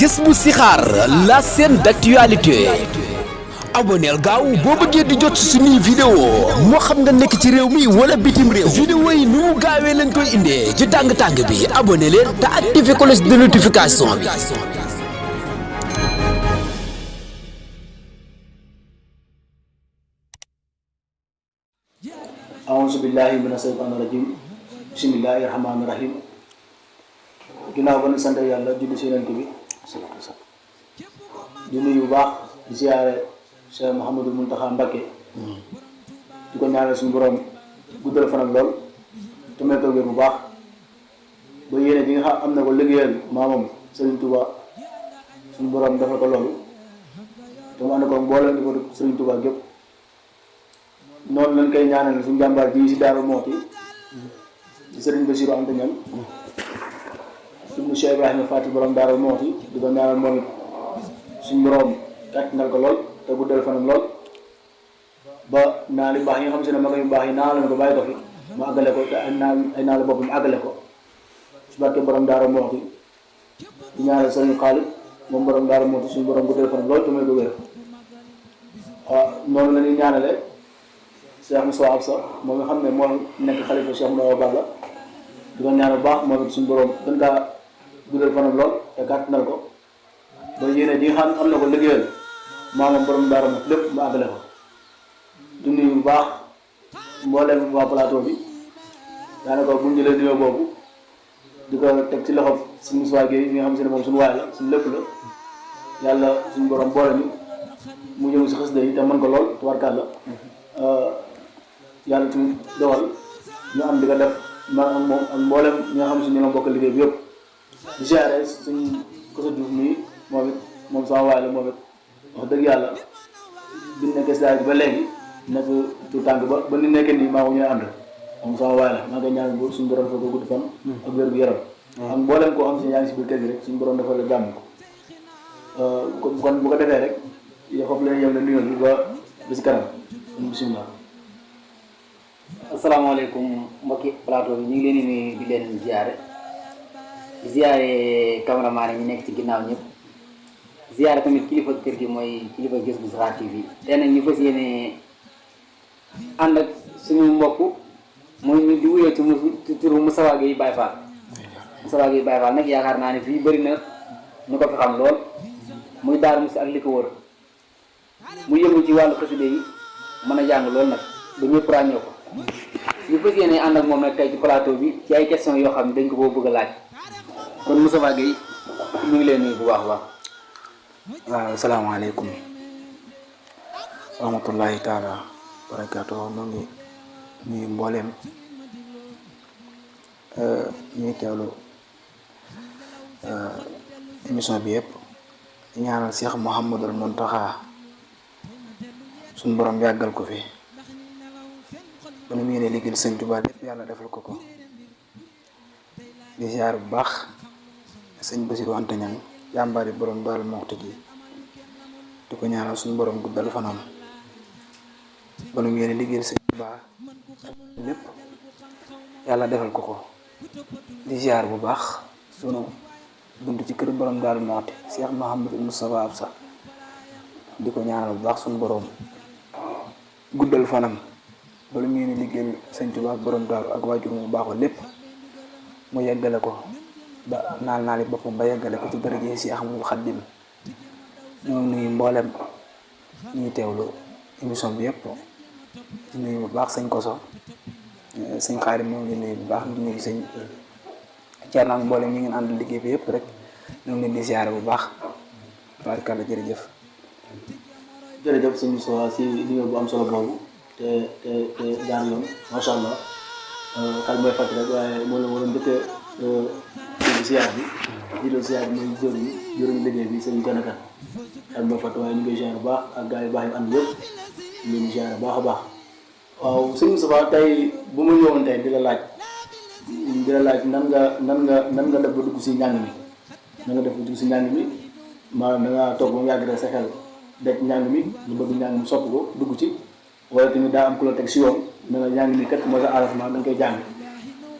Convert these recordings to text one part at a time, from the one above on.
Jazbou Chikhar, la chaîne d'actualité. aboneel gaaw boo bëggee di jot suñuy vidéo moo xam nga nekk ci réew mi wala bitim réew. vidéo yi nu mu gaawee lañ koy indee ci tàng-tàng bi abonné leen te activé cloche de notification bi. a'uuzu billaahi mina shaytaani rajiim bismillaahi rahmaani rahiim. ginnaaw ba ñu sant yàlla julli si Yonent bi di nuyu bu baax di siyaare Cheikh Mouhamadou Mountakha Mbacké di ko ñaanal suñu borom guddal fanam lool te may ko wér bu baax ba yéene di nga xam am na ko liggéeyal maamam Serigne Touba suñu borom defal ko loolu te mu ànd ko mboolem di ko Serigne Touba gépp noonu lañ koy ñaanal suñu jàmbaar ji si Daaru Muxti di Serigne Bassirou Anta Niang ibnu Cheikh Ibrahima Fati borom Daaru Muxti di ko ñaanal moom it suñu borom kàttanal ko lool te guddal fanam lool ba naa li baax yi nga xam si ne mag yu baax yi naa la ko bàyyi ko fi mu àggale ko te ay naa la bopp mu àggale ko su barke borom Daaru Muxti di ñaanal Serigne Khalid moom borom Daaru Muxti suñu borom guddal fanam lool te may ko wér. noonu la ñuy ñaanale Cheikh Moussa Absa moom nga xam ne moo nekk xalifa Cheikh Moussa Balla di ko ñaanal baax moom it suñu borom gën kaa guddal fanam lool te kàttanal ko ba yéene di nga xam am na ko liggéeyal maamam borom Daaru Muxti lépp mu àggale ko. di nuyu bu baax mboolem waa plateau bi daanaka bu ñu jëlee nuyoo boobu di ko teg ci loxo suñu Moussa Gueye mi nga xam si ne moom suñu waay la suñu lépp la yàlla suñu borom boole ñu mu jëm si xasida yi te mën ko lool tubarkàlla yàlla tamit dogal ñu am di ko def man ak moom ak mboolem ñi nga xam si ñu nga bokk liggéey bi yëpp di siyaare suñ Koso Diouf nii moom it moom sama waay la moom it wax dëgg yàlla bi ñu nekkee si daara bi ba léegi nekk tout tànk ba ni nekkee nii maa ngi ñooy ànd moom sama waay la maa ngi koy ñaan bu suñu borom dafa ko gudd fan ak wér gu yaram ak mboolem koo xam si yaa ngi si biir kër gi rek suñu borom dafa la jàmm ko kon bu ko defee rek yo foofu leen yem la nuyoo bi ba si kanam bisimilah. asalaamaaleykum mbokki plateau bi ñu ngi leen di nuyu di leen ziare cameraman yi ñu nekk ci ginnaaw ñëpp ziare tamit kilifa kër gi mooy kilifa Jazbou Chikhar TV tey nag ñu fas yéene ànd ak suñu mbokk mooy ñu di wuyoo ci turu Moustapha Gueye Baye Fall. Moustapha Gueye Baye Fall nag yaakaar naa ne fii bëri na ñu ko fi xam lool muy Daaru Muxti ak li ko wër mu yëngu ci wàllu xasida yi mën a jàng lool nag ba ñëpp ràññee ko ñu fas yéene ànd ak moom nag tey ci plateau bi ci ay questions yoo xam ne dañ ko boo bëgg a laaj kon Moustapha Gueye ñu ngi leen nuyu bu baax a baax. waaw asalaamaaleykum rahmatullahi taala barakaatu noo ngi ñuy mbooleem ñuy teewlu émission bi yëpp ñaanal Cheikh Mouhamadul Mountakha suñu borom yàggal ko fi ba nu mu yéene liggéeyal Sëñ Tuubaa lépp yàlla defal ko ko di ziar bu baax Sëñ Bassirou Anta Niang jàmbaari borom Daaru Muxti ji di ko ñaanal suñu borom guddal fanam ba nu mu yéene liggéeyal Sëñ Tuubaa lépp yàlla defal ko ko di ziar bu baax sunu bunt ci kër borom Daaru Muxti Cheikh Mouhamadou Moustapha Absa di ko ñaanal bu baax suñu borom guddal fanam ba lu mu yéene liggéeyal Sëñ Tuubaa borom Daaru ak waajur mu baaxoo lépp mu yeggale ko ba naali boppam ba yeggale ko ci daraja si Ahmadul Xaddim ñoo nuyu mboolem ñuy teewlu émission bi yëpp di nuyu bu baax sëñ Koso sëñ Xaadim ñoo ngi nuyu bu baax di nuyu sëñ Thierno ak mboolem ñi ngeen ànd liggéey bi yëpp rek ñoo ngi leen di siyaare bu baax barkalla jërëjëf. jërëjëf sëñ Moussa si liggéey bu am solo boobu te jaar yoon macha allah xel mooy fàttali rek waaye moo la war a njëkkee siyaar bi jiital siyaar bi mooy jëriñ liggéey bi sëñ Kanaka xel mooy fàttali waaye ñu ngi koy siyaar bu baax ak gars yu baax yu ànd yëpp ñu ngi siyaar bu baax a baax. waaw sëñ Moussa tey bu ma ñëwoon tey di la laaj nan nga def ba dugg si njàng mi nan nga def ba dugg si njàng mi maanaam da ngaa toog ba mu yàgg rek sa xel daj njàng mi nga bëgg njàng mi sopp ko dugg ci wala tamit daa am ku la teg si yoon ne nga njàng mi kat mooy sa arrangement da nga koy jàng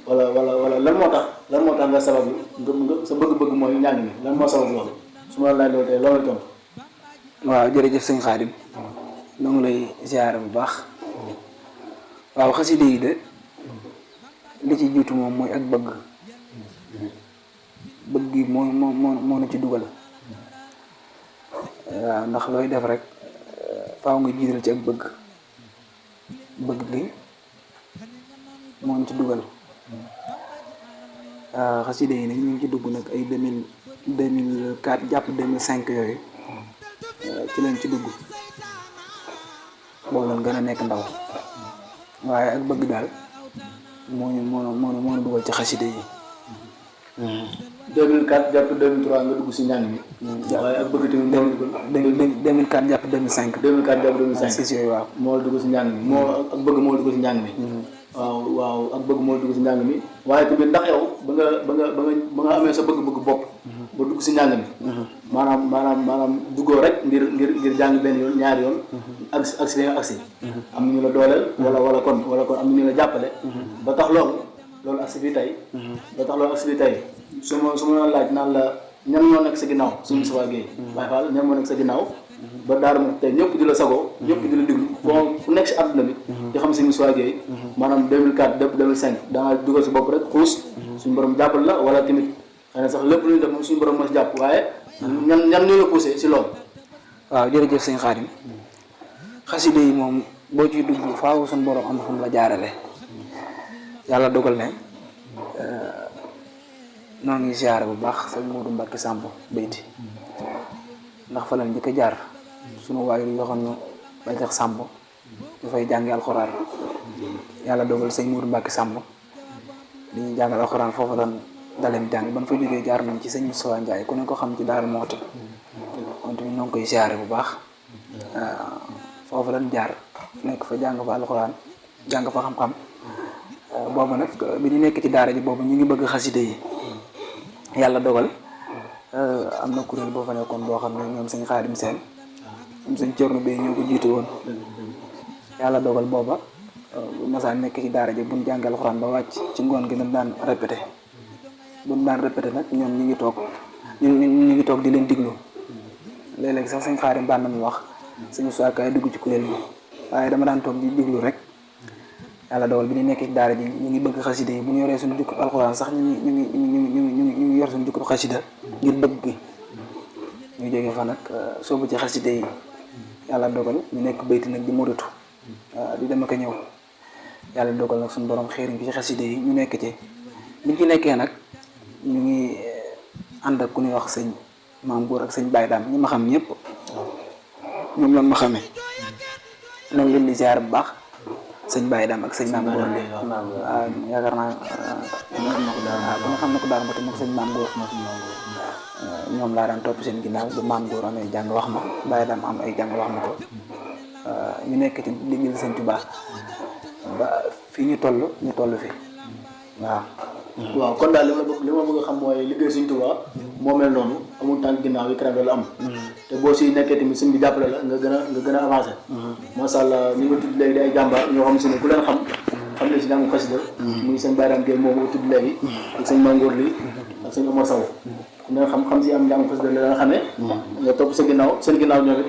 wala lan moo tax nga sabab nga sa bëgg-bëgg mooy njàng mi lan moo sabab loolu. su ma la laaj loolu tey loolu la tontu. waaw jërëjëf sëñ Xaadim ñoo ngi lay ziare bu baax waaw xasida yi de li ci jiitu moom mooy ak bëgg gi moo na ci dugal waaw ndax looy def rek faaw nga jiital ci ak bëgg gi moo ñu ci dugal waaw xasida yi nag ñu ngi ci dugg nag ay 2004 jàpp 2005 yooyu ci lañ ci dugg boobu lañ gën a nekk ndaw waaye ak bëgg daal moo dugal ci xasida yi. 2004 jàpp 2003 nga dugg si njàng mi. waaye ak bëgg tamit 2004 jàpp 2005. 2004 jàpp 2005 si yooyu waaw. moo dugg si njàng mi ak bëgg moo dugg si njàng mi. waaw ak bëgg moo dugg si njàng mi waaye tamit ndax yow ba nga amee sa bëgg-bëgg bopp. ba dugg si njàng mi. maanaam duggoo rek ngir jàng benn yoon ñaari yoon. agsi li nga agsi. am na ñu la dooleel. wala kon am na ñu la jàppale. ba tax loolu agsi fii tey. ba tax loolu agsi fii tey su ma laaj naan la ñan ñoo nekk sa ginnaaw suñu Moustapha Guèye. Baye Fall ñan moo nekk sa ginnaaw. ba Darou Mouhty tey ñëpp di la sagoo. ñëpp di la déglu fu nekk si àdduna bi. di xam si Moustapha Guèye. maanaam 2004 depuis 2005 da nga dugal sa bopp rek xuus. suñu borom jàppal la wala tamit xëy na sax lépp lu ñu def moom suñu borom moo si jàpp waaye. ñan ñoo la poussé si loolu. waaw jërëjëf sëñ Xaadim xasida yi moom boo ciy dugg faaw suñu borom am fu mu la jaarale yàlla dogal ne noo ngi ziare bu baax sëñ Modou Mbacke Samb Beyti ndax fa lañ njëkk a jaar sunu waayur yoo xam ne ba tax Samb dafay jàngi alxuraan yàlla dogal sëñ Modou Mbacke Samb di ñuy jàngal alxuraan foofu lan dalem jàng ban fa jógee jaar nañ ci sëñ Moustapha Ndiaye ku ne ko xam ci Darou Mouhty kon tamit ñoo ngi koy ziare bu baax foofu lan jaar nekk fa jàng fa alxuraan jàng fa xam-xam boobu nag bi ñu nekk ci daara ji boobu ñu ngi bëgg xasida yi yàlla dogal am na kuréel boo fa nekkoon boo xam ne ñoom sëñ Xaadim Seen ñoom sëñ Cerno Bey ñoo ko jiite woon yàlla dogal booba masaan nekk ci daara ji buñ jàng alxuraan ba wàcc ci ngoon gi dañ daan répété buñ daan répété nag ñoom ñu ngi toog di leen diglu léeg-léeg sax sëñ Xaadim baan na mu wax suñu soakaay dugg ci kuréel bi waaye dama daan toog di diglu rek yàlla dogal bi ñu nekk ci daara ji ñu ngi bëgg xasida yi bu ñu yoree suñu jukkub alxuraan sax ñu ngi yor suñu jukkub xasida ngir bëgg gi ñu jógee fa nag soobu ci xasida yi yàlla dogal ñu nekk bayti nag di muritu di dem ak a ñëw yàlla dogal nag suñu borom xeeriñ bi ci xasida yi ñu nekk ci biñ ci nekkee nag ñu ngi ànd ak ku ñuy wax sëñ Maam Góor ak sëñ Baye Daam ñi ma xam ñëpp ñoom lan ma xamee ñoo ngi leen di ziar bu baax sëñ Baye Daam ak sëñ Maam Góor li waaw yaakaar naa bu nga xam ne ko daal ma te moom sëñ Maam Góor ñoom laa daan topp seen ginnaaw bu Maam Góor amee jàng wax ma Baye Daam am ay jàng wax ma ko ñu nekk ci liggéeyal sëñ Tuubaa ba fii ñu toll fi waaw. waaw kon daal li ma bëgg a xam mooy liggéey sëñ Tuubaa moo mel noonu amul tànk ginnaaw yi kanam la am. te boo si nekkee tamit sëñ bi jàppale la nga gën a avancé. macha allah ñi nga tudd léegi di ay jàmbaar ñoo xam si ne ku leen xam ne si jàngu xasida muy sëñ Bayram Gueye moom nga tudd léegi ak sëñ Mangoor li ak sëñ Omar Sow ku leen xam si am jàngu xasida la nga xamee nga topp seen ginnaaw ñoom it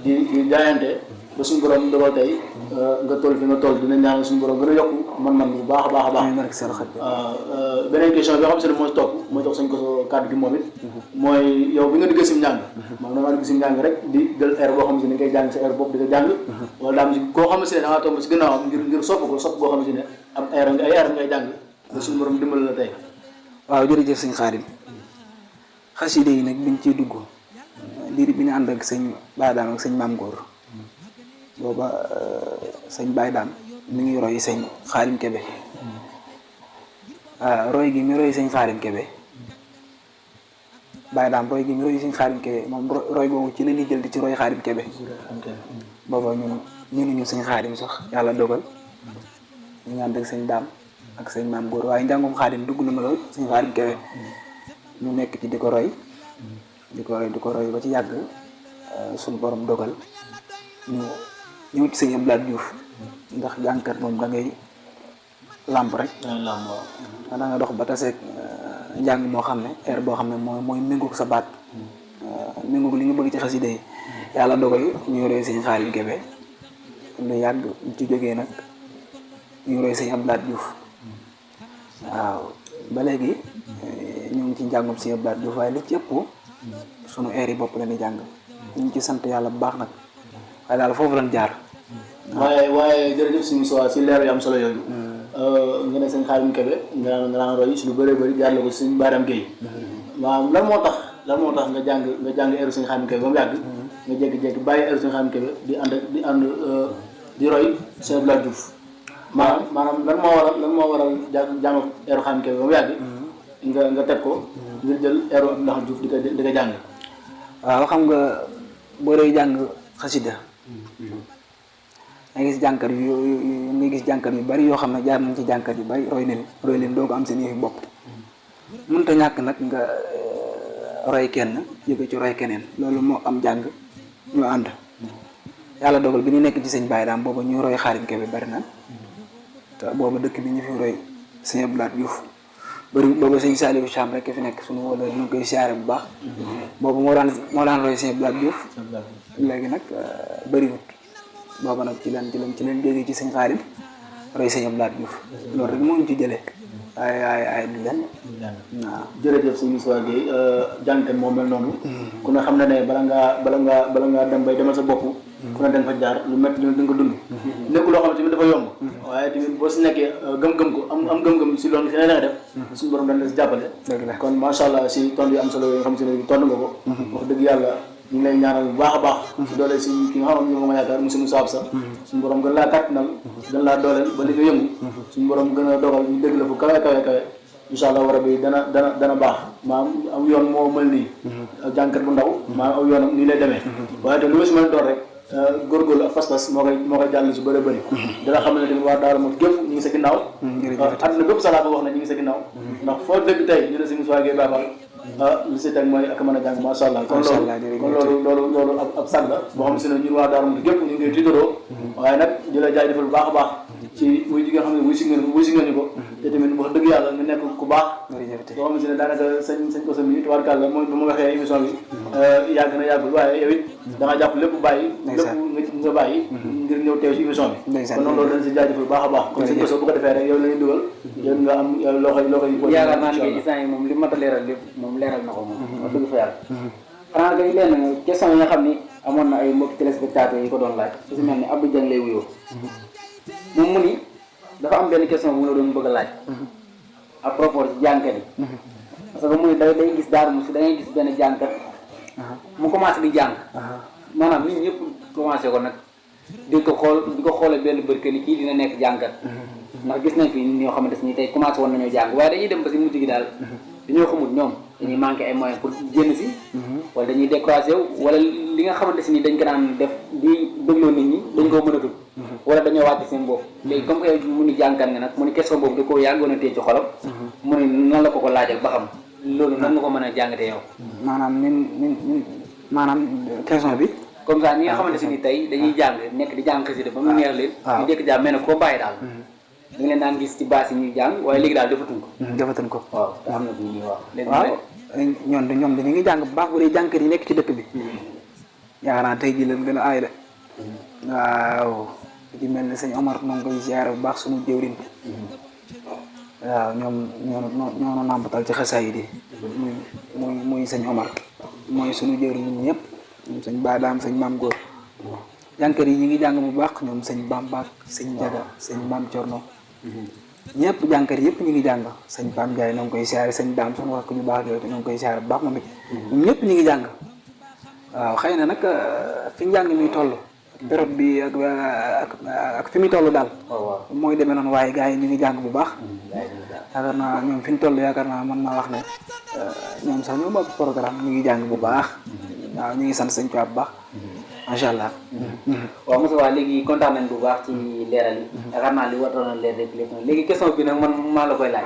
di jaayante ba suñu borom dogal tey nga toll fi nga toll dina ñaan suñu borom gën a yokku man bu baax a baax. beneen question bi nga xam si ne moo si topp mooy jox suñ ko kàddu gi moom it mooy yow bi nga duggee sim njàng maanaam dangaa dugg sim njàng rek di jël air boo xam si ne ngay jàng sa air bopp di ko jàng wala daam si koo xam si ne da ngaa toog si gannaawam ngir sopp boo xam si ne am air ngay jàng ba suñu borom dimbal la tey. waaw jërëjëf sëñ Xaadim xasida yi nag biñ ciy dugg diir bi ñu ànd ak sëñ Baye Daam ak sëñ Maam Góor booba sëñ Baye Daam mi ngi roy sëñ Xaadim Kebe roy gi mi roy sëñ Xaadim Kebe Baye Daam roy gi mi roy sëñ Xaadim Kebe moom roy googu ci la ñuy jël di ci roy Xaadim Kebe booba ñun sëñ Xaadim sax yàlla dogal ñu ngi ànd ak sëñ Daam ak sëñ Maam Góor waaye njàngum Xaadim dugg na ma lool sëñ Xaadim Kebe ñu nekk ci di ko roy ba ci yàgg suñu borom dogal ñu ñëw ci sëñ Abdoulaye Diouf ndax jàngkat moom da ngay làmp rek da nga dox ba taseeg njàng moo xam ne air boo xam ne mooy méngoog sa baat méngoo li nga bëgg ci xasida yi yàlla dogal ñu roy sëñ Xaadim Kebe lu yàgg ñu ci jógee nag ñu roy sëñ Abdou Lahad Diouf waaw ba léegi ñu ngi ci njàngum sëñ Abdou Lahad Diouf waaye li ci ëpp sunu air yi bopp la ñuy jàng ñu ngi ci sant yàlla bu baax nag waaye daal foofu lañ jaar. waaye jërëjëf suñu soi si leer yu am solo yooyu. nga ne sëñ Xaadim Kebe nga naan roy si lu bëree bëri jaar la ko suñu Baram Gueye. waaw lan moo tax nga jàng eeru sëñ Xaadim Kebe ba mu yàgg. nga jékki-jékki bàyyi eeru sëñ Xaadim Kebe di ànd di roy sëñ Abdou Lahad Diouf. maanaam lan moo waral jàng eeru Xaadim Kebe ba mu yàgg. nga teg ko ngir jël eeru Abdou Lahad Diouf di ko jàng. waaw xam nga boo dee jàng xasida nga gis jànkat yu bari yoo xam ne jaar nañ ci jànkat yu bari roy leen doo ko am seen yëfi bopp mënut a ñàkk nag nga roy kenn jóge ci roy keneen loolu moo am jàng ñu ànd yàlla dogal bi ñu nekk ci sëñ Baye Daam booba ñu roy Xaadim Kebe bari na te booba dëkk bi ñu fi roy sëñ Abdou Lahad Diouf bëri booba sëñ Saliou Cham rek fi nekk suñu wala ñu koy siyaare bu baax boobu moo daan roy sëñ Abdou Lahad Diouf léegi nag bëriwut booba nag ci leen jógee ci sëñ Xaadim roy sëñ Abdou Lahad Diouf loolu rek moo ñu ci jëlee ay du leen waaw jërëjëf sëñ Moussa Gueye jàngkat moo mel noonu ku ne xam na ne bala ngaa dem bay demal sa bopp ku ne danga fa jaar lu métti dina ko dund nekk loo xam ne tamit dafa yomb waaye tamit boo si nekkee gëm-gëm ko am gëm-gëm si loolu si ne def suñu borom dañ la si jàppale kon macha allah si tond yu am solo yi nga xam si ne tond nga ko wax dëgg yàlla ñu ngi lay ñaanal bu baax a baax si doole si ki nga xam ne moom nga yaakaar monsieur Moussa Absa suñu borom gën laa kàttanal gën laa dooleel ba li nga yëngu suñu borom gën a dogal ñu dégg la fu kawe incha allah war a bi dana baax maam aw yoon moo mel nii jànkat bu ndaw maam aw yoonam nii lay demee waaye te lu ma si mën doon rek góorgóorlu ak pas-pas moo koy jàll si bëri dana xam ne tamit waa Daaru Muxti gépp ñu ngi sa ginnaaw àdduna bépp salaama wax na ñu ngi sa ginnaaw ndax foo dëgg tey ñu ne si Moussa Gueye Baye Fall li si teg mooy ak mën a jàng macha allah kon loolu ab sag la boo xam si ne ñun waa Daaru Muxti gépp ñu ngi tiitaroo waaye nag di la jaajëfal bu baax a baax ci wuy ji nga xam ne wuy si ngeen ñu ko te tamit wax dëgg yàlla nga nekk ku baax boo xam si ne daanaka sañ ko sa mi tubaarkàlla mooy bu ma waxee émission bi yàgg na yàggul waaye yow it da nga jàpp lépp bàyyi lépp nga bàyyi ngir ñëw teew ci émission bi kon noonu loolu dañ si jaajëfal bu baax a baax kon sañ ko sa bu ko defee rek yow la ñuy dugal yow nga am loo koy yaakaar naa ne instant yi moom li mat a leeral lépp moom leeral na ko moom wax dëgg fa yàlla xanaa kay lenn question yi nga xam ni amoon na ay mbokki téléspectateurs yi ko doon laaj su si mel ni Abdou Dieng lay wuyoo moom mu ni dafa am benn question bu mu la doon bëgg a laaj à propos ci jànkat yi parce que mu ni day gis Daaru Muxti da ngay gis benn jànkat mu commencé di jàng maanaam nit ñëpp commencé ko nag di ko xoolee benn bërke ni kii dina nekk jànkat ndax gis nañ fi ñoo xamante ni tey commencé woon nañoo jàng waaye dañuy dem ba si mujj gi daal dañoo xamul ñoom dañuy manqué ay moyens pour génn si wala dañuy découragé wu wala li nga xamante si ni dañ ko daan def di dégloo nit ñi dañ koo mënatul wala dañoo wàcc seen bopp léegi comme que mu ni jànkat nga nag mu ni question boobu da koo yàggoon a téye ci xolam mu ni nan la ko laajal ba xam loolu nan nga ko mën a jàngatee yow maanaam question bi comme ça ñi nga xamante si ni tey dañuy jàng nekk di jàng xasida ba mu neex leen ñu jékki jàng mel ne koo bàyyi daal da nga leen daan gis ci baas yi ñuy jàng waaye léegi daal defatuñ ko waaw te am na bii nii waaw ñoom dañu ngi jàng bu baax bu dee jànkat yi nekk ci dëkk bi yaakaar naa tey jii leen gën a aay de waaw di mel ni sëñ Omar noo ngi koy ziare bu baax suñu jëwriñ waaw ñoo nàmpatal ci xasaay yi muy sëñ Omar mooy suñu jëwriñ ñun ñëpp ñoom sëñ Baadaam sëñ Maam Góor jànkat yi ñu ngi jàng bu baax ñoom sëñ Bambaak sëñ Jaga sëñ Maam Corno ñëpp jànkat yëpp ñu ngi jàng sëñ Pam Ndiaye noo ngi koy siyaare sëñ Daam suñu wax ko ñu baax yooyu te noo ngi koy siyaare bu baax moom it ñoom ñëpp ñu ngi jàng waaw xëy na nag fi njàng mi toll période bi ak fi muy toll daal mooy demee noonu waaye gars yi ñu ngi jàng bu baax yaakaar naa ñoom fi ñu toll yaakaar naa mën naa wax ne ñoom sax ñoom ak programme ñu ngi jàng bu baax waaw ñu ngi sant sëñ Tuubaa bu baax macha allah. waaw Moussa waa léegi kontaan nañ bu baax ci leeral yi. yaakaar naa li waroon a leer rek lépp léegi question bi nag man maa la koy laaj.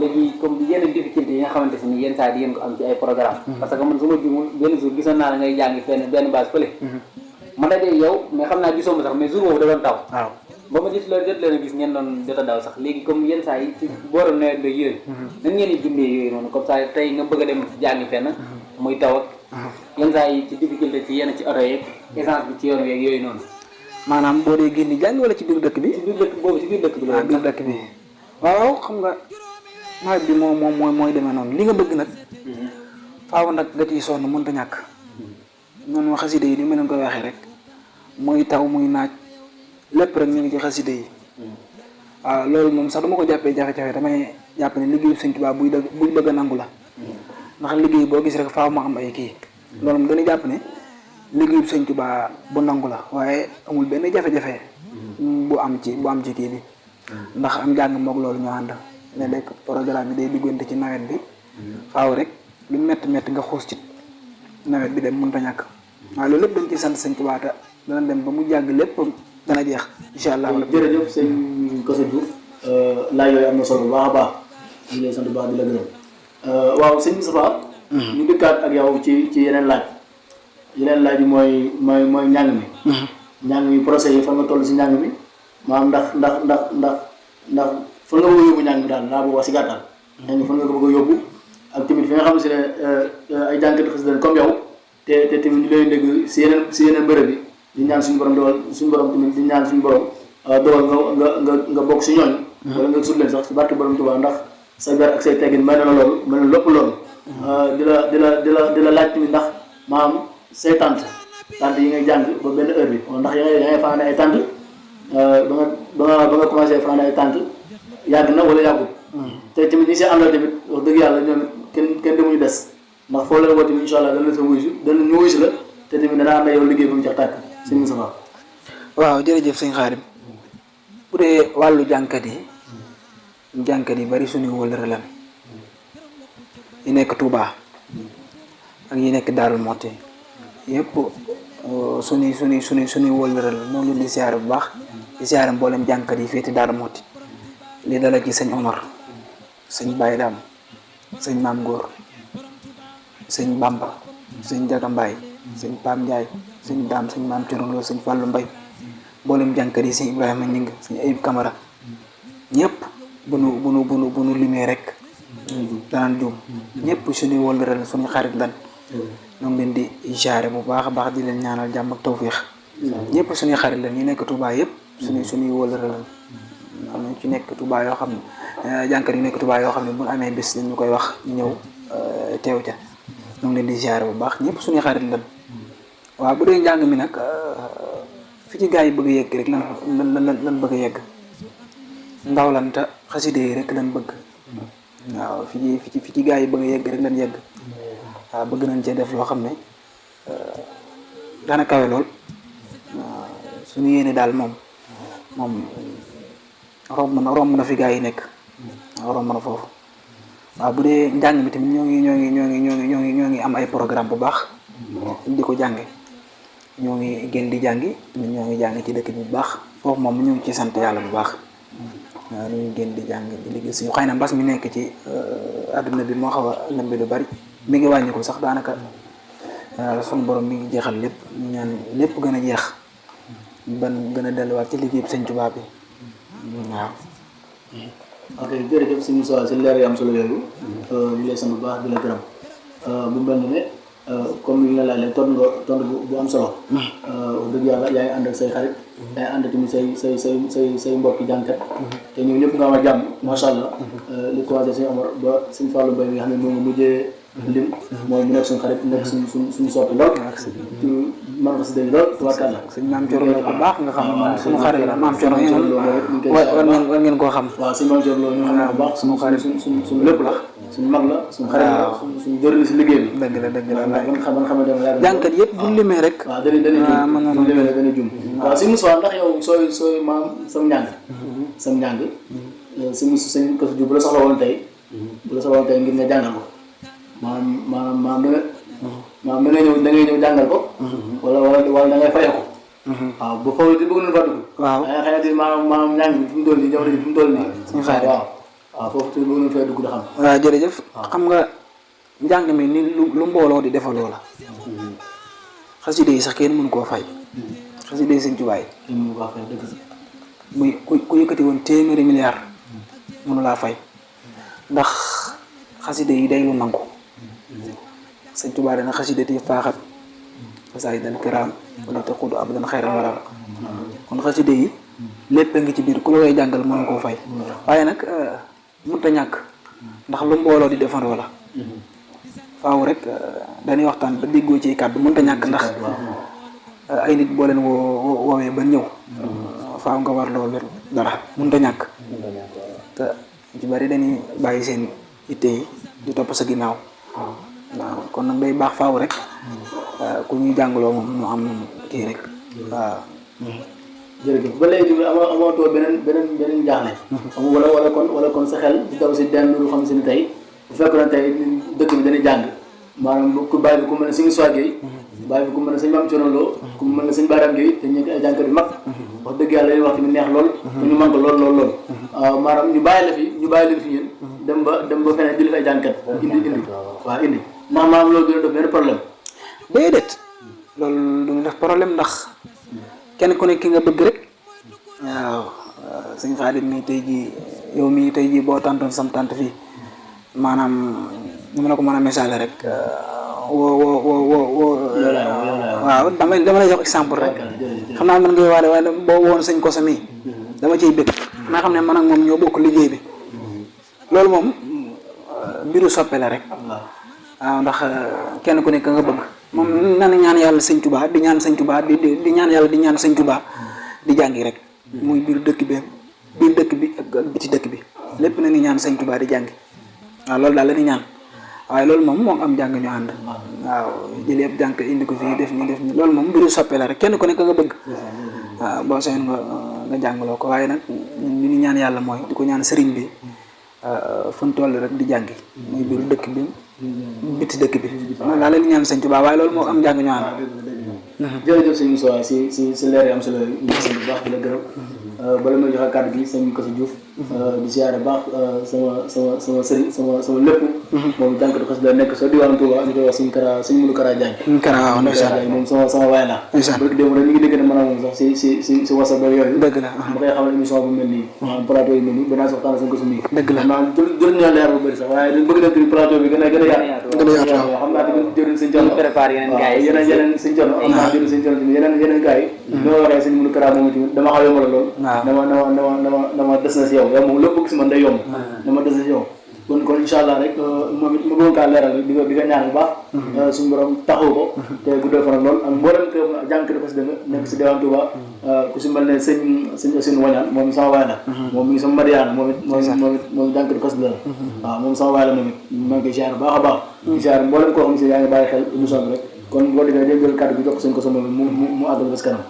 léegi comme yenn difficulté yi nga xamante si ni yenn saa di yéen ko am ci ay programme parce que man su ma jumul benn jour gisoon naa la ngay jàngi fenn benn base fële. ma dajee yow mais xam naa gisoo ma sax mais jour boobu da doon taw. waaw ba ma gis loolu jot leen a gis ngeen doon jot a daw sax léegi comme yenn saa yi ci booram nawet beeg yooyu nan ngeen di dundee yooyu noonu comme ça tey nga bëgg a dem jàngi fenn muy taw ak yenn saa yi ci difficulté ci yenn ci oto yeeg essence bi ci yoon weeg yooyu noonu. maanaam boo dee génn jàng wala ci biir dëkk bi. ci biir dëkk boobu ci biir dëkk bi la. biir dëkk bi waaw xam nga nawet bi mooy demee noonu li nga bëgg nag. faaw nag nga ciy sonn mënut a ñàkk. noonu xasida yi ni ma leen ko waxee rek muy taw muy naaj lépp rek ñu ngi ci xasida yi. waaw loolu moom sax dama ko jàppee jafe-jafe damay jàpp ne liggéeyu Sëñ Tuubaa buy bëgg a nangu la. ndax liggéey boo gis rek faaw ma am ay kii. loolu moom dañuy jàpp ne liggéeyu Sëñ Tuubaa bu nangu la waaye amul benn jafe-jafe. bu am ci kii bi. ndax am njàng moog loolu ñoo ànd. ne rek programme bi day diggante ci nawet bi. faaw rek lu métti nga xuus ci nawet bi dem mënut a ñàkk. waaw loolu lépp dañ ciy sant Sëñ Tuubaa te dana dem ba mu jàgg lépp dana jeex incha allah. jërëjëf sëñ Kosso Diouf laaj yooyu am na solo bu baax a baax ñu ngi lay sant bu baax di la gërëm waaw sëñ Moustapha ñu dëkkaat ak yow ci yeneen laaj yi mooy njàng mi. njàng mi procès yi fan nga toll si njàng mi maanaam ndax fan nga bëgg a yóbbu njàng mi daal laa bëgg wax si gàttal. njàng mi fan nga ko bëgg a yóbbu ak tamit fi nga xam si ne ay jàngkat xasida comme yow te tamit ñu lay dégg si yeneen bërëb yi di ñaan suñu borom tamit di ñaan suñu borom dogal nga bokk si ñooñu. wala nga sut leen sax si barke borom Tuubaa ndax sa ber ak say teggin may na la loolu may na lépp loolu. di la laaj tamit ndax maanaam say tante yi ngay jàng ba benn heure bi ndax ya ngay fanaan ay tante ba nga commencé fanaan ay tante yàgg na wala yàggul. te tamit ñi si àndal tamit wax dëgg yàlla ñoom kenn demuñu des ndax foo leen woo tamit incha allah dana la sa wuyu si la te tamit dana am na yow liggéey bu mu jeex tàkk sëñ Moustapha. waaw jërëjëf sëñ Xaadim bu dee wàllu jànkat yi bari suñu wëllëre lan yi nekk Touba ak yi nekk Darou Mouhty yëpp suñuy wëllëre la moom leen di siyaare bu baax di siyaare mboolem jànkat yi féeti Darou Mouhty li dala ci sëñ Omar sëñ Baye Dam sëñ Maam Góor sëñ Bamba sëñ Jaga Mbaye sëñ Pam Ndiaye sëñ Daam sëñ Maam Thierno sëñ Fallou Mbaye mboolem jànkat yi sëñ Ibrahima Ñing sëñ Ayib Camara ñëpp bu nu limee rek danaan juum ñëpp suñuy wëllëre la suñuy xarit lan ñoo ngi leen di jaare bu baax a baax di leen ñaanal jàmm ak tawféex ñëpp suñuy xarit lan ñu nekk Touba yëpp suñuy wëllëre lan am na ci nekk Touba yoo xam ne jànkat yu nekk Touba yoo xam ne bu amee bés dañu koy wax ñu ñëw teew ca ñoo ngi leen di jaare bu baax ñëpp suñuy xarit lan waaw bu dee njàng mi nag fi ci gaa yi bëgg a yegg rek lan bëgg a yegg ndaw lan te xaside yi rek lan bëgg waaw fi ci gaa yi bëgg a yegg rek lan yegg waaw bëgg nañ cee def loo xam ne dana kawe lool suñu yéene daal moom romb na fi gaa yi nekk waaw romb na foofu waaw bu dee njàng mi tamit ñoo ngi am ay programme bu baax di ko jànge ñoo ngi gën di jàngi ñoo ngi jàng ci dëkk bi bu baax foofu moom ñu ngi ci sant yàlla bu baax waaw ñu ngi gën di jàng di liggéey suñu xëy na mbas mi nekk ci adduna bi moo xaw a lëmbe lu bari mi ngi wàññi ko sax daanaka sunu borom mi ngi jeexal lépp ñu ñaan lépp gën a jeex ban gën a delluwaat ci liggéey bi Sëñ Tuubaa bi waaw. ok jërëjëf sëñ Moussa si leer yi am solo yooyu ñu lay sant bu baax di la gërëm bu mel ne comme li nga laaj leen tontu bu am solo. wax dëgg yàlla yaa ngi ànd ak say xarit. yaa ngi ànd tamit say mbokki jànkat. te ñoom ñëpp nga am a jàmm macha allah. li commencé sëñ Omar ba sëñ Fallou Mbaye mi nga xam ne moom mujjee lim. mooy mu nekk suñu xarit nekk suñu soppi lool. man ko si dégg lool tubaarkàlla. sëñ Maam Thioro la bu baax nga xam ne moom suñu xarit la Maam Thioro war ngeen koo xam. waaw sëñ Maam Thioro loolu ñu xam ne bu baax suñu xarit suñu lépp la. suñu mag la suñu xarit la suñu jëriñ si liggéey bi. dëgg la jànkat yëpp bu ñu limee rek. waaw dana jum waaw si Moussa ndax yow sooy maam sam njàng si Moussa sëñ Kosso Diouf bu la soxla woon tey ngir nga jàngal ko maanaam da ngay ñëw jàngal ko wala da ngay fayee ko waaw bu foofu di bëgg nañu fa dugg waaw xëy na maanaam njàng bi fi mu toll nii jamono ji fi mu toll nii suñu xaar waaw foofu te bëgg nañu fay dugg da xam waaw jërëjëf xam nga njàng mi ni lu mbooloo di defaloo la xasida yi sax kenn mënu koo fay xasida yi Sëñ Tuubaa yi kenn mënu koo fay dëgg muy ku yëkkati woon téeméeri milliard mënu laa fay ndax xasida yi day lu nangu sëñ Tuubaa dana xasida ti faaxat fasaay dan kiraam wala te xudu abadan xayran waral kon xasida yi lépp a ngi ci biir ku la koy jàngal mën koo fay waaye nag mënut a ñàkk ndax lu mbooloo di defandoo la faaw rek dañuy waxtaan ba déggoo ci kàddu mënut a ñàkk ndax ay nit boo leen woowee ba ñëw faaw nga war loolu dara mënut a ñàkk te ci bari dañuy bàyyi seen itte yi di topp sa ginnaaw waaw kon nag day baax faaw rek ku ñuy jàngaloo moom mu am kii rek waaw. jërëjëf ba léegi amatoo beneen jaaxle. wala kon sa xel di daw si denn lu xam si ne tey bu fekkoon ne tey dëkk bi dañuy jàng maanaam ku bàyyi bi ku mel ne suñu Soie Gueye bàyyi bi ku mel ne sëñ Mame Thierno Lo ku mel ne sëñ Baram Gueye te ñu ngi ay jàngkat yu mag wax dëgg yàlla wax tamit neex lool te ñu mën ko lool maanaam ñu bàyyi leen fi yéen dem ba feneen di la ay jàngkat indi waaw indi ndax maanaam loolu dina def benn problème. déedéet loolu du ñu def problème ndax kenn ku ne ki nga bëgg rek waaw sëñ Xaadim mii tey jii yow mii tey jii boo tàntoon sam tànt fii maanaam ñu mën a ko mën a misaale rek waaw dama lay jox exemple rek xam naa mën ngay waale waaye boo woon sëñ Kosa mii dama ciy bëgg maa xam ne man ak moom ñoo bokk liggéey bi loolu moom mbiru soppe la rek waaw ndax kenn ku nekk nga bëgg moom na ñaan yàlla sëñ Tuubaa di ñaan sëñ Tuubaa di ñaan yàlla di ñaan sëñ Tuubaa di jàngi rek muy biir dëkk bi ak biti dëkk bi lépp na ni ñaan sëñ Tuubaa di jàngi waaw loolu daal la ni ñaan waaye loolu moom moo am jàng ñu ànd waaw jël yëpp jàng indi ko fii def ni loolu moom mbiru soppe la rek kenn ku nekk nga bëgg waaw boo seen nga jàngaloo ko waaye nag ñu ni ñaan yàlla mooy di ko ñaan sëriñ bi fu ñu toll rek di jàngi muy biir dëkk bi biti dëkk bi loolu daal la ni ñaan sëñ Tuubaa waaye loolu moo am jàng ñu ànd jërëjëf sëñ Moussa si leer yi am solo yi bu baax di la gërëm bala may joxe kàddu gi sëñ Kosa Diouf di siyaare baax sama sëriñ sama lépp moom jànkatu xas la nekk sa diwaanu Touba ñu koy wax sëñ Modou Kara Diagne waaw ndeysaan moom sama waay la bëgg démb rek ñu ngi dégg ne mën a moom sax si WhatsApp ba yooyu dëgg la ma koy xamal émission bu mel nii maanaam plateau yi mel nii banaa si waxtaan sëñ Kosa mii dëgg la maanaam jël ñoo leer bu bëri sax waaye dañ bëgg na tamit plateau bi gën a yaatu xam naa tamit jëriñ sëñ Thierno préparé yeneen sëñ Thierno am naa jëriñ sëñ Thierno tamit yeneen gars yi ñoo waxee sëñ Modou Kara moom tamit dama xaw yombal lool dama des na si yow moom lépp gis man day yomb dama des na si yow kon incha allah rek moom it ma bëggoon kaa leeral rek di nga ñaan bu baax suñu borom taxaw ko te guddal fan ak lool ak mboolem kër jànkati ko si dëgg nekk si diwaan Touba ku si mel ne sëñ Wañaan moom sama waay la moom mi ngi sama Mariane moom it jànkati ko si dëgg waaw moom sama waay la moom it maa ngi koy ziar baax a baax di ziar mboolem koo xam si yaa ngi bàyyi xel émission bi rek kon boo defee day jël kàddu bi jox ko sëñ ko sama mu àggal ba si kanam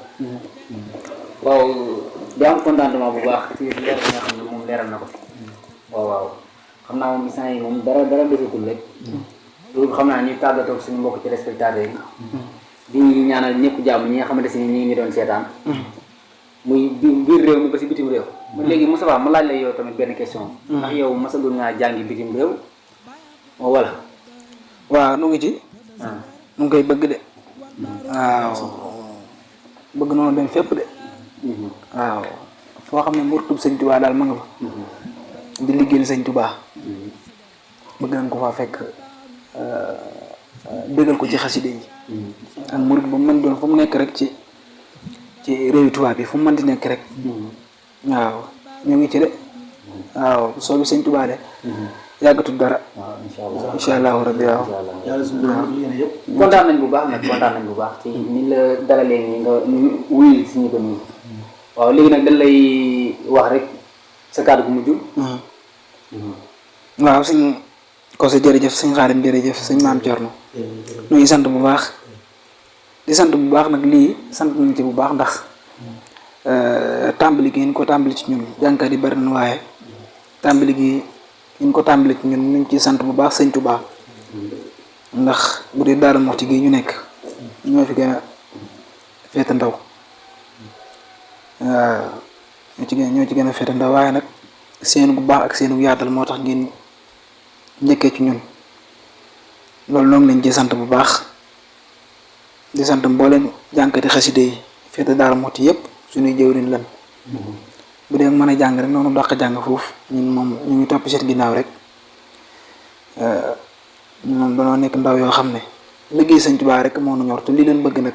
waaw di am contentement bu baax ci leer bi nga xam ne moom leeral na ko waaw xam naa moom instant yi moom dara desatul rek loolu xam naa ñu tàggatoo suñu mbokk ci téléspectateurs yi di ñaanal ñëpp jàmm ñi nga xamante si ni ñi ngi doon seetaan muy biir réew mi ba si bitim réew man léegi Moustapha ma laaj la yow tamit benn question ndax yow masagun ngaa jàngi bitim réew wala waaw nu ngi ci nu ngi koy bëgg de waaw bëgg noonu dem fépp de waaw foo xam ne murtub sëñ Tuubaa daal ma nga fa di liggéeyal sëñ Tuubaa bëgg nañ ko faa fekk dëggal ko ci xaside yi ak murid bu mën doon fu mu nekk rek ci réewi Tuubaa bi fu mu mën di nekk rek waaw ñu ngi ci de waaw soobi sëñ Tuubaa de yàggatul dara incha allahu rabbi waaw kontaan nañ bu baax nag kontaan nañ bu baax ci ni la dalalee nii nga wuyu si ñu ko nii waaw léegi nag dañ lay wax rek sa kàddu gu mujj waaw sëñ Kosa jërëjëf sëñ Xaadim jërëjëf sëñ Maam Thierno ñu ngi sant bu baax di sant bu baax nag lii sant nañ ci bu baax ndax tàmbali gi ngeen ko tàmbali ci ñun jànkat yi bari na waaye tàmbali gi ngeen ko tàmbali ci ñun ñu ngi ciy sant bu baax sëñ Tuubaa ndax bu dee Daaru Muxti gi ñu nekk ñoo fi gën a féete ndaw waaw ñoo ci gën a féete ndaw waaye nag seenu bu baax ak seenu yaatal moo tax ngeen njëkkee ci ñun loolu noonu lañ ci sant bu baax di sant mboolem jànkati xaside yi féete Daaru Muxti yëpp suñuy jëwriñ lan bu dee mën a jàng rek noonu dàq jàng foofu ñun moom ñu ngi topp seen ginnaaw rek moom danoo nekk ndaw yoo xam ne liggéey sëñ Tuubaa rek moo nu ñor te li leen bëgg nag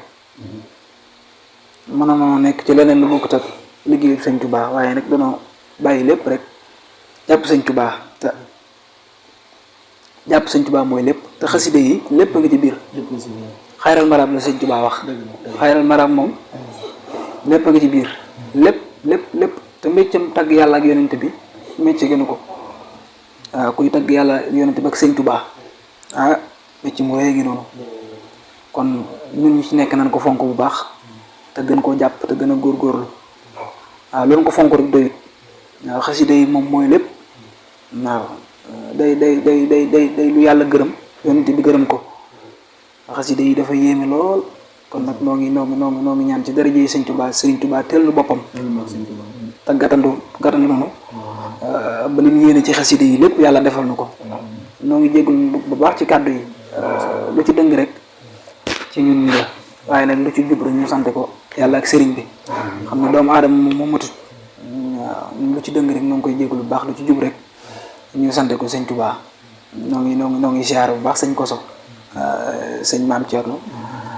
mën na noo nekk ci leneen lu bokkut ak liggéey sëñ Tuubaa waaye nag danoo bàyyi lépp rek jàpp sëñ Tuubaa te jàpp sëñ Tuubaa mooy lépp te xaside yi lépp a ngi ci biir xayral maraam la sëñ Tuubaa wax xayral maraam moom lépp a ngi ci biir lépp te méccam tagg yàlla ak yonent bi mécc gënu ko waaw kuy tagg yàlla yonent bi ak sëñ Tuubaa mécc mu rëy gi noonu kon ñun ñi ci nekk nañ ko fonk bu baax te gën koo jàpp te gën a góorgóorlu waaw loolu ko fonk rek doyut waaw xasida yi moom mooy lépp waaw day lu yàlla gërëm yonent bi gërëm ko xasida yi dafa yéeme lool kon nag noo ngi ñaan ci daraja yi sëñ Tuubaa teel nu boppam te gàttandu noonu ba li mu yéene ci xasida yi lépp yàlla defal nu ko noo ngi jéggul bu baax ci kàddu yi lu ci dëng rek ci ñun ñi la waaye nag lu ci jub rek ñu sante ko yàlla ak sëriñ bi xam ne doomu aadama moom matut waaw lu ci dëng rek noo ngi koy jéggul bu baax lu ci jub rek ñu sante ko sëñ Tuubaa noo ngi siyaar bu baax sëñ Koso sëñ Maam Thierno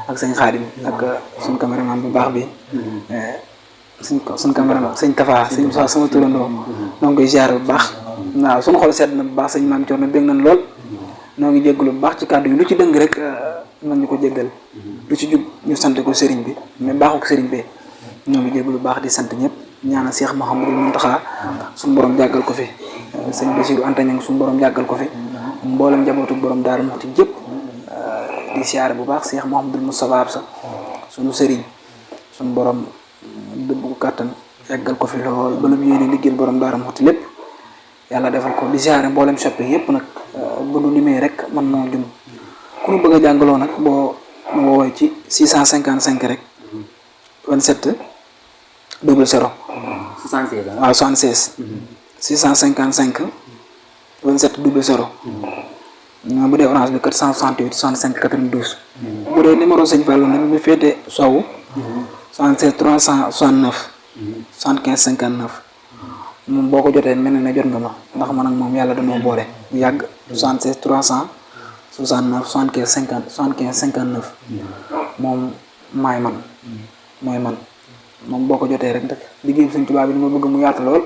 ak sëñ Xaadim ak suñ caméraman bu baax bi suñ caméraman sëñ Tafa sëñ Moussa sama turandoo noo ngi koy siyaar bu baax waaw suñu xol sedd na bu baax sëñ Maam Thierno bég nañ lool noo ngi jéggul bu baax ci kàddu yi lu ci dëng rek nañ ñu ko jéggal lu ci jub ñu sant ko sëriñ bi mais baaxuk sëriñ bi ñoo ngi jéggul bu baax di sant ñëpp ñaanal Cheikh Mouhamadul Mountakha suñu borom jàggal ko fi sëñ Bassirou Anta Niang suñu borom jàggal ko fi mboolem njabootu borom Daaru Muxti jëpp di siyaare bu baax Cheikh Mouhamadul Moustapha Absa suñu sëriñ suñu borom dëbb ko kàttan yàggal ko fi lool ba lu mu yéene liggéeyal borom Daaru Muxti lépp yàlla defal ko di siyaare mboolem soppe yëpp nag bu nu limee rek man moo jum ku nu bëgg a jàngaloo nag boo ma woowee ci 655 rek 27 00 76 waaw 76 655 27 00 bu dee orange bi 468 65 92 bu dee numéro sëñ Fallou nag mu féete sowu 76 369 75 59 moom boo ko jotee mel na jot nga ma ndax man ak moom yàlla dañoo boole bu yàgg 76 369 75 59 moom mooy man moom boo ko jotee rek liggéey bi sëñ Tuubaa bi ni ma bëgg mu yaatu lool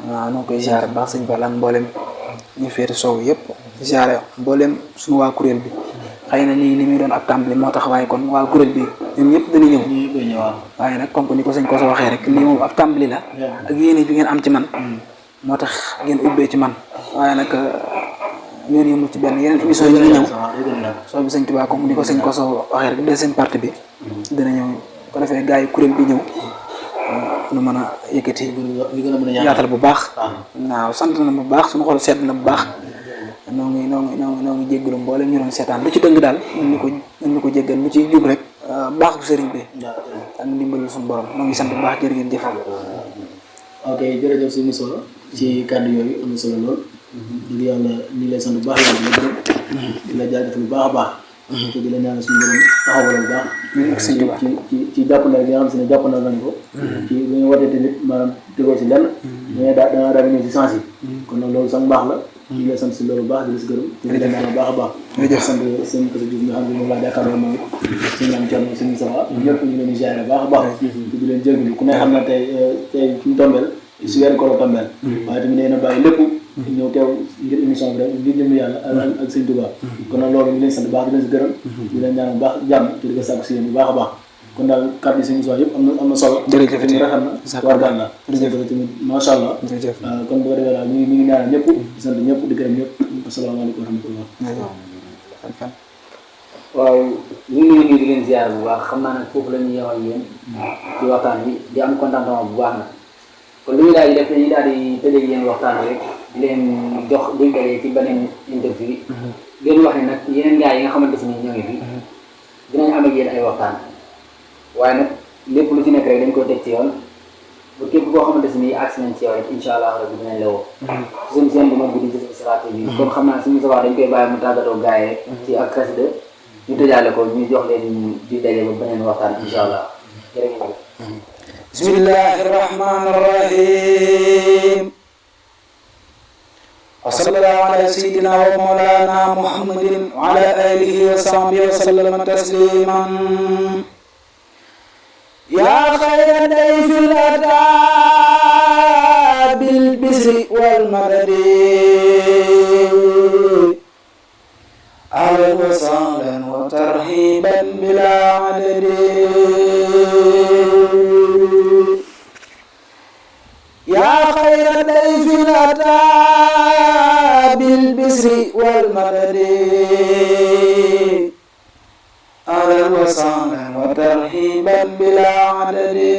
waaw noo koy ziare baax sëñ Fall ak mboolem ñu féete sow yëpp ziare mboolem suñu waa kuréel bi xëy na nii li muy doon ab tàmbali moo tax waaye kon waa kuréel bi ñun ñëpp dañuy ñëw waaye nag comme que ni ko sëñ Koso waxee rek lii moom ab tàmbali la ak yéene ju ngeen am ci man moo tax ngeen ubbee ci man waaye nag ñoo yëmul ci benn yeneen émission yi ngi ñëw soo bi sëñ Tuubaa comme ni ko sëñ Koso waxee rek deuxième partie bi dina ñëw ko defee gars yi kuréel bi ñëw nu mën a yëkkati yaatal bu baax waaw sant na bu baax suñu xol sedd na bu baax noo ngi jéggalu mboole ñu doon seetaan lu ci dëng daal ñu ko jéggal lu ci jub rek baax bu sëriñ bi ak ndimbalu suñu borom noo ngi sant bu baax jërë ngeen jëf. ok jërëjëf suñu solo ci kàddu yooyu am na solo lool dëgg yàlla ñu ngi lay sant bu baax yàlla la gërëm di la jaajëfal bu baax a baax te di la ñaanal suñu borom taxawal bu baax ci jàppandal gi nga xam si ne jàppandal nañ ko ci lu ñu watee tamit maanaam tegoo si lenn mais dangaa daal ñëw si sens yi kon nag loolu sax mbaax la ñu ngi lay sant si loolu baax di la si gërëm te di la ñaanal baax a baax sant seen Koso Diouf nga xam ne moom laa jàkkaarloo moom it suñu am Thierno suñu sawa ñëpp ñu leen di ziare baax a baax te di leen jégalu ku ne xam na tey fi mu tombeel si weeru koor tombeel waaye tamit nee na bàyyi lépp ñëw teew ngir émission bi rek ngir jëm yàlla ak sëñ Tuubaa kon nag loolu ñu leen sant baax di leen si gërëm di leen ñaanal baax jàmm te di ko sàkku si yéen bu baax a baax kon daal kàddu yi seen émission yëpp am na solo jërëjëf rafet na wargaan la tamit macha allah kon bu ko defee daal ñu ngi ñaanal ñëpp di sant ñëpp di gërëm ñëpp asalaamaaleykum wa rahmatullah waaw ñu ngi nuyu di leen ziar bu baax xam naa nag foofu la ñuy yemal yéen ci waxtaan bi di am contentement bu baax nag kon li ñu daal di def dañuy daal di tëjee yéen waxtaan bi rek di leen jox duñ dajee ci beneen interview leen wax ne nag yeneen gars yi nga xamante ni ñoo ngi fi dinañ am ak yéen ay waxtaan waaye nag lépp lu ci nekk rek dañ koy teg ci yoon ba képp koo xamante ni agsi nañ ci yow rek incha allah rabbi dinañ la woo ci seen bu mag bi di Jazboul Siraat bi kon xam naa suñu sabaa dañ koy bàyyi mu tàggatoo gars yi rek ci ak xasida ñu tëjaale ko ñu jox leen di daje ba beneen waxtaan incha allah jërë ngeen jëf bismillahi rahmani rahim wa sallallahu ala sayyidina wa mawlana muhammadin wa ala alihi wa sahbihi wa sallama tasliman ya khayra dayfin ataa bil bisri wal madadi ahlan wa sahlan wa tarhiban bila adadi ya khayra dayfin ataa bil bisri wal madadi ahlan wa sahlan wa tarhiban bila adadi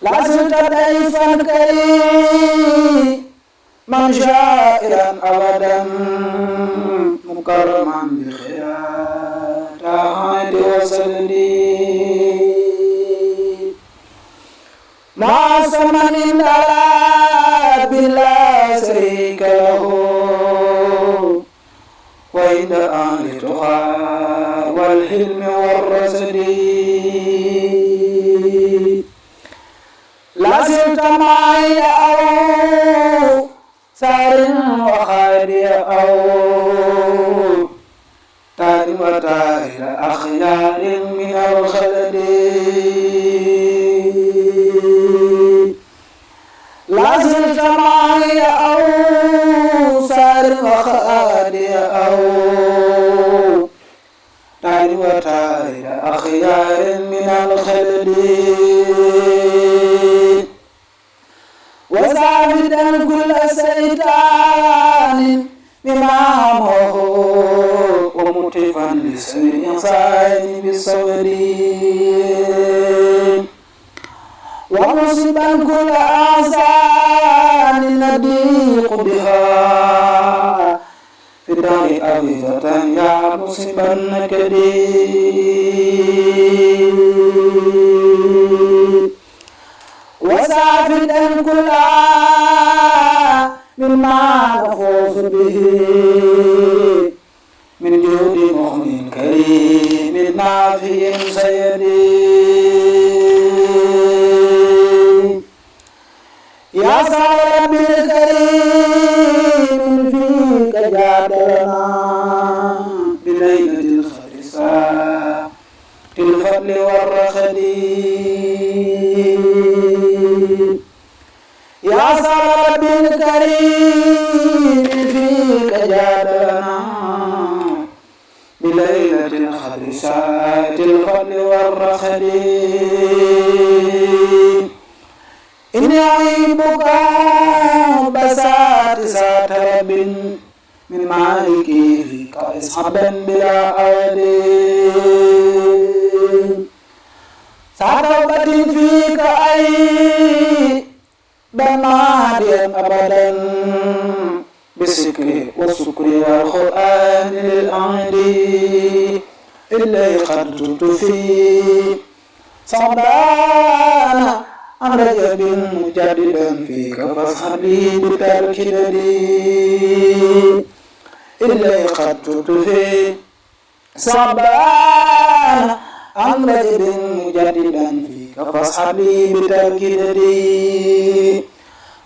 la zilta dayfan kariman shairan abadan mukarraman bi khayati wa saddi ma samanin ala bila sharika lahu wa inda ahli tuqa wal hilmi war rasadi la zilta ma'aya aw sarin wa khadiya aw tari wa tari akhyarin min al khaladi la zilta ma'aya aw sarin wa khadiya aw tari wa tari akhyarin min al khaladi وزاهدا كل سيطان بمامه ومطفا لسوء الإنسان بالصبر ومصيبا كل أحزان نضيق بها في الدار أبيضة يا مصيبا كدير وسافدا كل مما نفوز به من جود مؤمن كريم نافع سيدي يا صاحب الكريم فيك جادلنا بليلة الخرساء الفضل والرخد يا صاحب الكريم فيك جادلنا بليلة الخرساء الفضل والرخد إني أعيبك بسات سات رب من مالكي فيك إصحابا بلا أود ساتوبة فيك أي بماديا أبدا بالذكر والشكر والقرآن للأعدي إلي قد جئت في صعبان عن رجب مجددا فيك فاصحبي بترك ددي إلي قد جئت في صعبان عن رجب مجددا فيك فاصحبي بترك ددي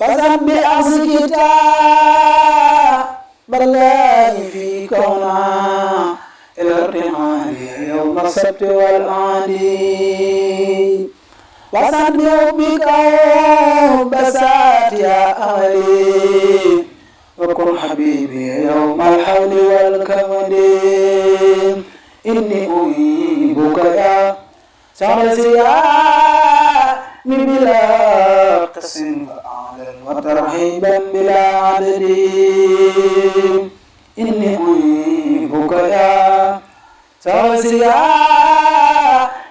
فسب بأخذ كتاب الله في كونا إلى الرحال يوم السبت والعادي وسبح بك بسات يا أهلي وكن حبيبي يوم الحول والكمد إني أحبك يا سعديا من بلا قسم فأعلن وترحيبا بلا عدد إني أحبك يا سعديا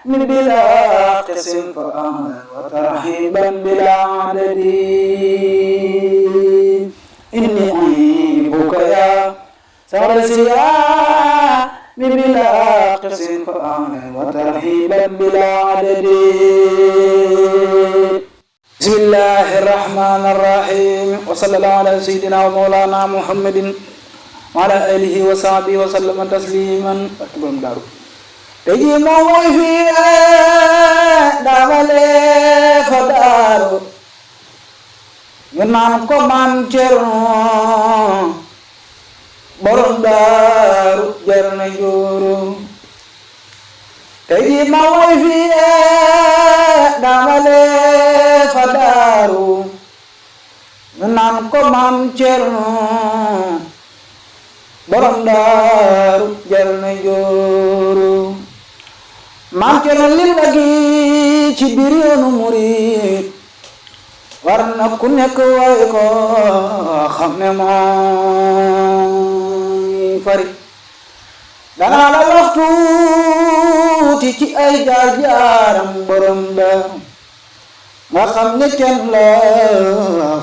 من بلا قسم فأعلن وترحيبا بلا عدد إني أحبك يا سعديا من بلا قسم فأعلن وترحيبا بلا عدد بسم الله الرحمن الرحيم وصلى الله على سيدنا ومولانا محمد وعلى آله وصحبه وسلم تسليما. te ji moom mooy fii daamale fa daaru ñu naan ko maam Cerno borom daaru jar na jooru te ji moom mooy fii daamale fa daaru ñu naan ko maam Cerno borom daaru jar na jooru maam Cerno lim la gi ci biir yoonu murit war na ku nekk way ko xam ne mooy fari danaa la wax tuuti ci ay jaar-jaaram borom daaru nga xam ne kenn la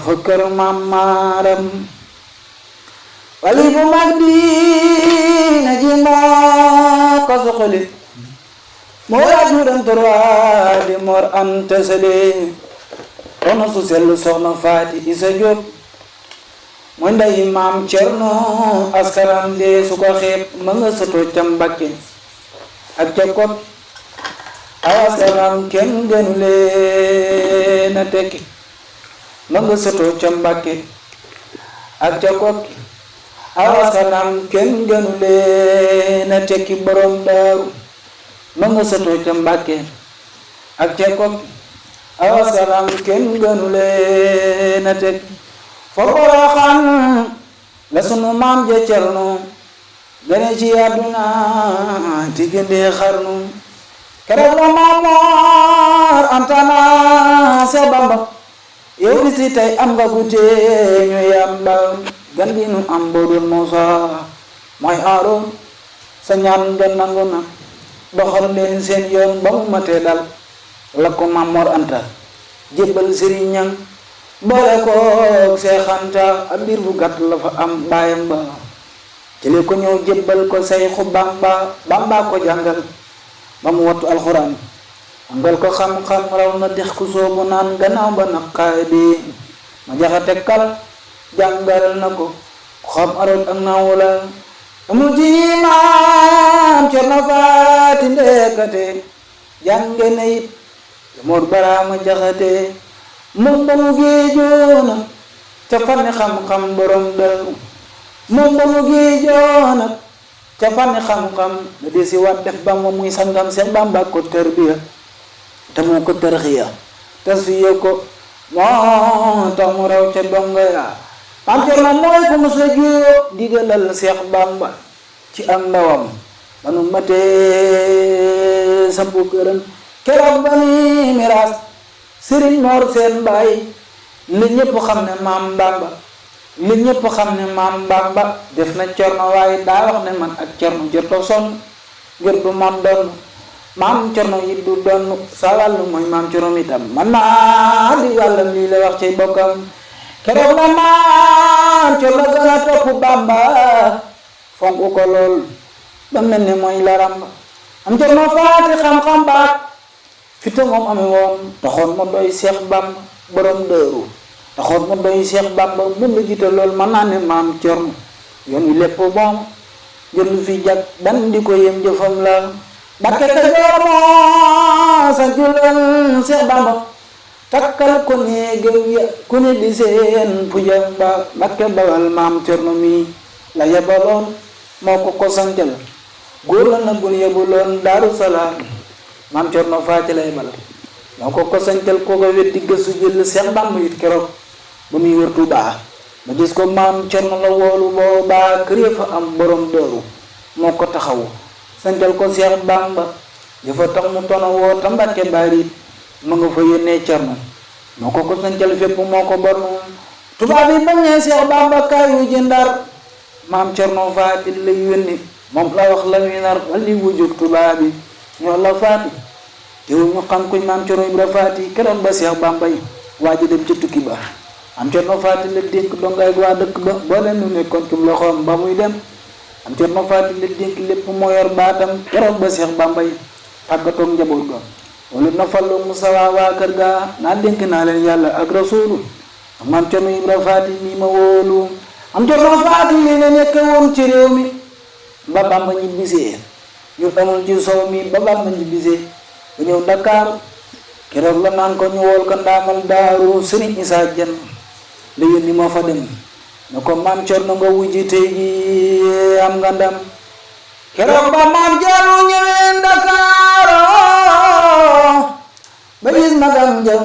fa kër maam maaram wali bu mag diina ji moo ko suqali moo raajuram torwaa di Mor Anta Sali soxna su sellu soxna Faati Isa Jóob mooy ndeyi maam Cerno askaram de su ko xeeb ma nga sëtoo ca Mbakke ak ca Kot aw askaram kenn gënu leen a tekki ma nga sëtoo ca Mbakke ak ca Kot aw askaram kenn gënu leen a tekki borom daaru ma nga sëtoo ca Mbakke ak ca Kot aw askaram kenn gënu leen a tekki fa Poroxaan la sunu maam ja Cerno gane ci àdduna ti gëndee xarnu keroog la maam Mor Anta na Seex Bamba yow bis yi tey am nga gutee ñu yamba gan gi nu am boo doon Muusa mooy Aaroon sa ñaan nga nangu na doxal leen seen yoon ba mu matee dal la ko maam Mor Anta jébbal Sëriñ Ñaŋ boole ko Seex Anta ab biir bu gàtt la fa am baayam ba jële ko ñëw jébbal ko Sayxu Bamba ko jàngal ba mu wattu alxuraan angal ko xam-xam raw na dex ku soobu naan gannaaw ba naqaay bi ma jaxate kala jàngal na ko xam aroot ak nawla amul ci maam Cerno Faati Ndekate jànge na it Mor Baraama Jaxate moom ba mu géejoona ca fanni xam-xam borom daaru moom ba mu géejoona ca fanni xam-xam la di si waat def Bamba muy sangam Seex Bamba ko tarbiya te moo ko tarxiya tasfiya ko moo tax mu raw ca donga ya maam Cerno mooy ko mos a jóob digalal Seex Bamba ci ak ndawam ba nu matee sampu këram keroog ba ni miraas Sëriñ Mor seen baay li ñëpp xam ne maam Bamba li ñëpp xam ne maam Bamba def na Cerno waaye daa wax ne man ak Cerno jërto sonn ngir du man donn maam Cerno yi du donn sa wàllu mooy maam Cerno itam man naa di wàllam lii la wax ci bokkam keroog la maam Cerno gën a topp Bamba fonk ko lool ba mel ne mooy laram am Cerno Faati xam-xam baat fite moom amee woon taxoon ma doy Seex Bamba borom dëru taxoon ma doy Seex Bamba bu la jiite lool mën naa ne maam Cerno yoon wi lépp moom jëlu fi jag dan di ko yem jëfam la Mbakke Kajoor moo sanculoon Seex Bamba takkal ko néegam ya ku ne di seen pujam ba Mbakke Bawal maam Cerno mi la yebaloon moo ko sancal góor la na gun yebuloon Daaru Salaam maam Cerno Faati lay bal moo ko sancal ko weddi gëstu jël Seex Bamba it keroog ba muy wër Tuubaa ma gis ko maam Cerno la woolu boobaa kër ya fa am borom dëru moo ko taxawu sancal ko Seex Bamba dafa tax mu tono woo ta Mbakke Baari ma nga fa yónnee Cerno moo ko sancal fépp moo ko bornu tubaab yi bañee Seex Bamba kaay wu ji Ndar maam Cerno Faati lay yónni moom la wax la muy nar wali wujug tubaab yi ñoo la faati teewul ñu xam kuñ maam Cerno Ibra Faati keroog ba Seex Bamba yi waa ji dem ci tukki ba am Cerno Faati la dénk dongaay waa dëkk ba boo leen nu nekkoon ci loxoom ba muy dem am Cerno Faati la dénk lépp moo yor baatam keroog ba Seex Bamba yi tàggatoog njaboot ga wala na fallu Musa waa kër ga naa dénk naa leen yàlla ak rasuulu am maam Cerno Ibra Faati nii ma wóolu am Cerno Faati lii la nekk woon ci réew mi ba Bamba ñibbisee ñu amul ci sow mi ba Bamba ñibbisee ba ñëw Dakar keroog la naan ko ñu wool ko ndaamal daaru Sëriñ Isaa Jeen la yónni moo fa dem ne ko maam Cerno nga wujji tey ji am nga ndam keroog ba maam Cerno ñëwee Dakar ba gis magam jëm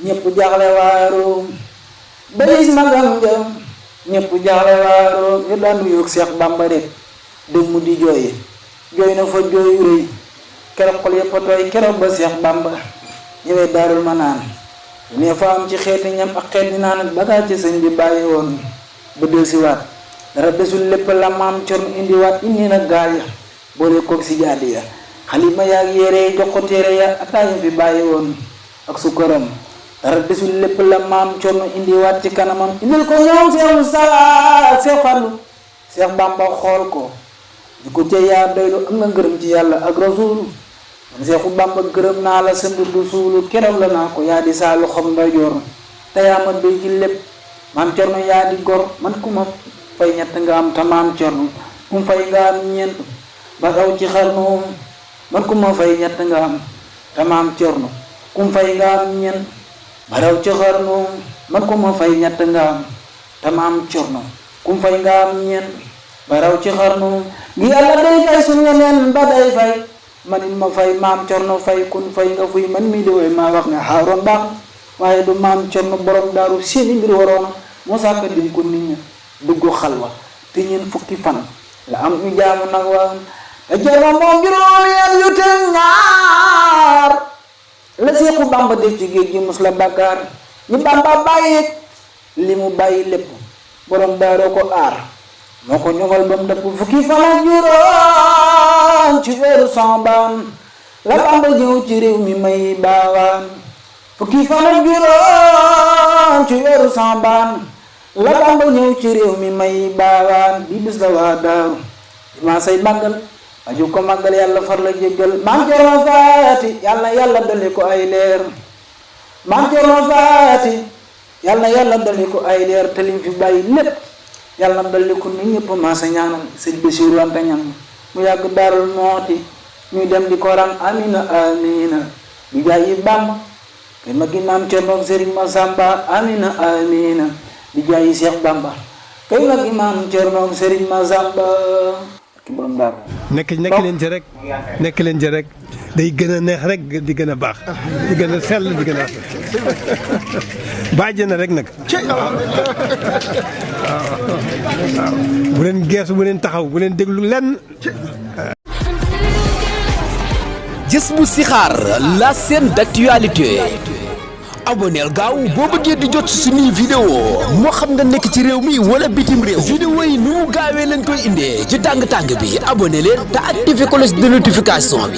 ñëpp jaaxle waaru ba gis magam jëm ñëpp jaaxle waaru ñu daan nuyu Seex Bamba rek dem mu di jooy na fa jooy rëy keroog xol yëpp a tooy keroog ba Seex Bamba ñëwee Daarul Manaan ne fa am ci xeeti ñam ak xeeti naan ak bagaas ci sëñ bi bàyyi woon ba dellusiwaat dara desul lépp la maam Cerno indiwaat indi na gaal ya boole koog si jaadi ya xalima yaag yére jox ko téere ya ataaya fi bàyyi woon ak sukkaram dara desul lépp la maam Cerno indiwaat ci kanamam indil ko ñoom Seex Musaa Seex Fallu Seex Bamba xool ko ñu ko cee yaa doylu am nga ngërëm ci yàlla ak rasuulu man Seexu Bamba gërëm naa la sa mbir du suulu keroog la naa ko yaa di saa loxom ndeyjoor te yaa ma béy ci lépp maam Cerno yaa di gor man ku ma fay ñett nga am te maam Cerno ku ma fay nga am ñeent ba raw ci xarnu man ku ma fay ñett nga am te maam Cerno ku ma fay nga am ñeent ba raw ci xarnu man ku ma fay ñett nga am te maam Cerno ku ma fay nga am ñeent ba raw ci xarnu gi yàlla day fay suñ ñeneen ba day fay manit ma fay maam Cerno fay kun fay nga fuy man mii di woy maa wax ne xaaroon baax waaye du maam Cerno borom daaru seeni mbir waroona moo sàkka dim ko nit ña dugg xalwa te ñeen fukki fan la am ñu jaamu nag waa te Cerno moom juróomi at yu te ñaar la Seexu Bamba def ci géej gi mus la Bakar ñi Bamba bàyyi li mu bàyyi lépp borom daaroo ko aar moo ko ñoŋal ba mu dëpp fukki fan ak juróom ci weeru Saabaan la Bamba ñëw ci réew mi may baawaan fukki fan ak juróom ci weeru Saabaan la Bamba ñëw ci réew mi may baawaan bi bis la waa daaru maa say màggal aju ko màggal yàlla far la jéggal maam Cerno Faati yàlla dolli ko ay leer maam Cerno Faati yàlla dolli ko ay leer te lim fi bàyyi lépp yàlla dolli ko nit ñëpp maa sa ñaanal sëñ Basiiru Anta Ñaŋ mu yàgg Daarul Mooti ñuy dem di ko ram amina amina bi jaay yi Bamba kay ma gi maam Cerno ak Sëriñ Masamba amina amina bi jaay yi Seex Bamba kay ma gi maam Cerno ak Sëriñ Masamba ki borom daaru nekk leen ci rek nekk leen ci rek day gën a neex rek di gën a baax di gën a sell di gën a bàjj na rek nag waaw bu leen geesu bu leen taxaw bu leen déglu lenn. Jazboul Chikhar, la chaîne d'actualité. aboneel gaaw boo bëggee di jot suñuy vidéo moo xam nga nekk ci réew mi wala bitim réew. vidéo yi nu mu gaawee lañ koy indee ci tàng-tàng bi abonné leen te activé cloche de notification bi.